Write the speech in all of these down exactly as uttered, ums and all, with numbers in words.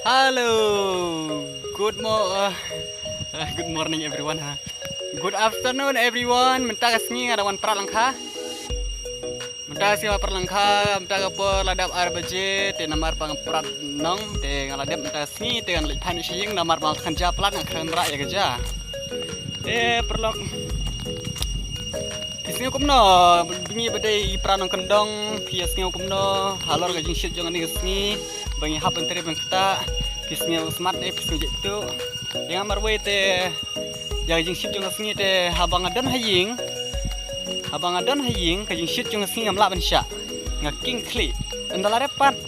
Hello. Good mo uh, uh, good morning everyone ha. Good afternoon everyone. Mynta ka sngi nga da wan prat lyngkha. Mynta ka sngi wan prat lyngkha, mynta ka por la dep ar baje, te namar ba nga prat nong, te nga la dep mynta ka sngi, te ngan leit phai noh sha ïing, namar ba nga khan ja plat nga kren rah ïa ka ja. Te paralok. Phi sngew kumno, ba ngi ba dei i para nongkyndong, phi sngew kumno halor ka jingshit jong kane ka sngi, ba ngi hap ban trei ban ktah, phi sngew smat ne phi sngew jait tuh. Ïa nga marwei te, ïa ka jingshit jong ka sngi te haba nga don ha ïing, haba nga don ha ïing ka jingshit jong ka sngi ngam lah ban shah. Nga king khlieh. Ynda la rep pat.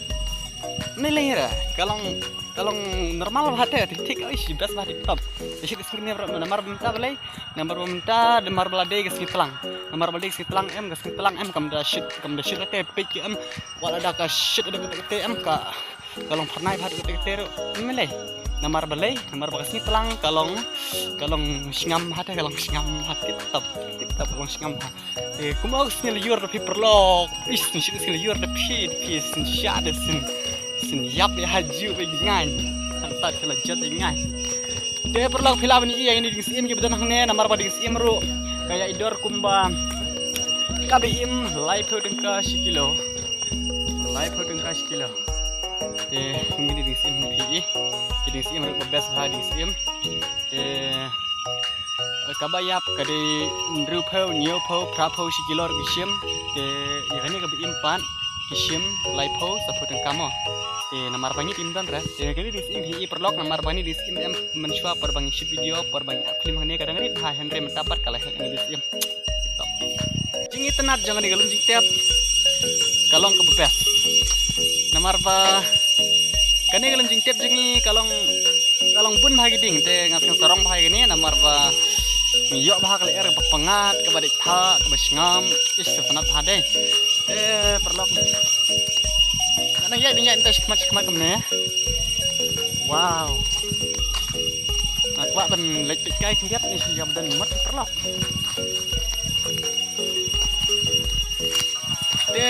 Ni lei ra, ka long, ka long normal bha te, thik thik, oi shi best bha, tip top. Ka shit ka sngi ne namar ba mynta balei, namar ba mynta, namar ba la dei ka sngi tlang. Namar ba la dei ka sngi tlang em, ka sngi tlang em, kam da shit, kam da shit te peit ki em. Wat la da ka shit da kata kata em ka, ka long pharnai bha kata kata ruh. Em lei. Namar balei, namar ba ka sngi tlang ka long, ka long sngam bha te, ka long sngam bha, tip top, tip top, ka long sngam bha. Te kumba ka sngi lyiur da phi paralok. Is, sngi shit sngi lyiur da phi, da phi sngi shah da sngi, sngi ïap ïa ha ju ba ngai. Tang tat phi la jot ïa ngai. Te paralok, phi lah ban ïohi ïa kine ki dieng syiem kiba don hangne, namar ba dieng syiem ruh ka ïa i dor kumba kaba im laiphew tyngka shi kilo. Laiphew tyngka shi kilo. Te kine ki dieng syiem phi ïohi. Ki dieng syiem ruh ba best bha dieng syiem. Te kaba ïap ka dei hynriewphew, hynñiewphew, phraphew shi kilo ruh ki shim. Te ïa kane kaba im pat ki shim laiphew, saphew tyngka mo. Te namar ba ngi te ym don re. Te kane dieng syiem hi i paralok, namar ba ngi dieng syiem em mynshuwa por ba ngi shoot video, por ba ngi act film hangne ka dang rit bha, hynrei mynta pat ka la heh kane dieng syiem. Jingitynnad jong kane ka lum jingtep ka long kaba best. Namar ba kane ka lum jingtep jong ngi ka long, ka long bun bha ki dieng, te nga sngewsarong bha ïa kane namar ba ngi ïoh bha ka lyer kaba pyngngad, kaba dei thah, kaba sngam. Ish, sngewtynnad bha dei. Te paralok, nga nang ïaid, nang ïaid mynta shakhmat shakhmat kumne. Wow. Nga kwah ban leit peit kai khyndiat ne shu ïa ba don mut paralok. Te.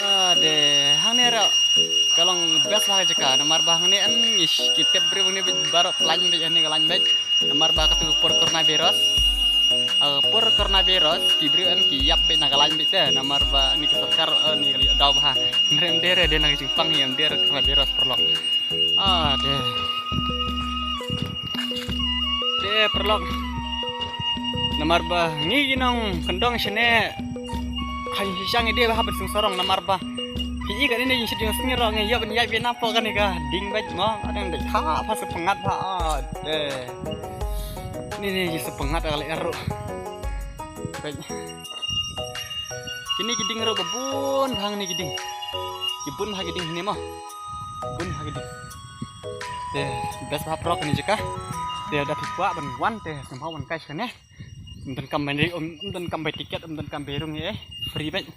Ah, de, hangne ruh ka long best bha ka jaka, namar ba hangne em ngi sh-, ki tep briew hangne beit baroh, ka lain beit hangne, ka lain beit. Namar ba katu ka por coronavirus. Ah, por coronavirus ki briew em ki ïap beit na ka lain beit te, namar ba ni ka sorkar, eh, ni ka la ïoh daw bha. Ym dei re, dei na ka jingpang hi, ym dei re coronavirus paralok. Ah, de. De paralok. Namar ba ngi ki nongkyndong shane, ha ïing shisha ngi dei bha ban sngewsarong namar ba phi i kane ne jingshit jong ka sngi ruh ngi ïoh ban ïaid beit na pdeng kane ka dieng beit mo. Ka dang dei thah bha, sngewpyngngad bha. Ah, de. Ni ne jingpyngngad ka lyer ruh. Beit. Kine ki dieng ruh ba bun bha hangne ki dieng. Ki bun bha ki dieng hangne mo. Bun bha ki dieng. Te best bha paralok kane jaka. Te lada phi kwah ban wan te sngewbha wan kai shane. Ym donkam ban ri, ym, ym donkam bai tiket, ym donkam bai rung eh. Free beit.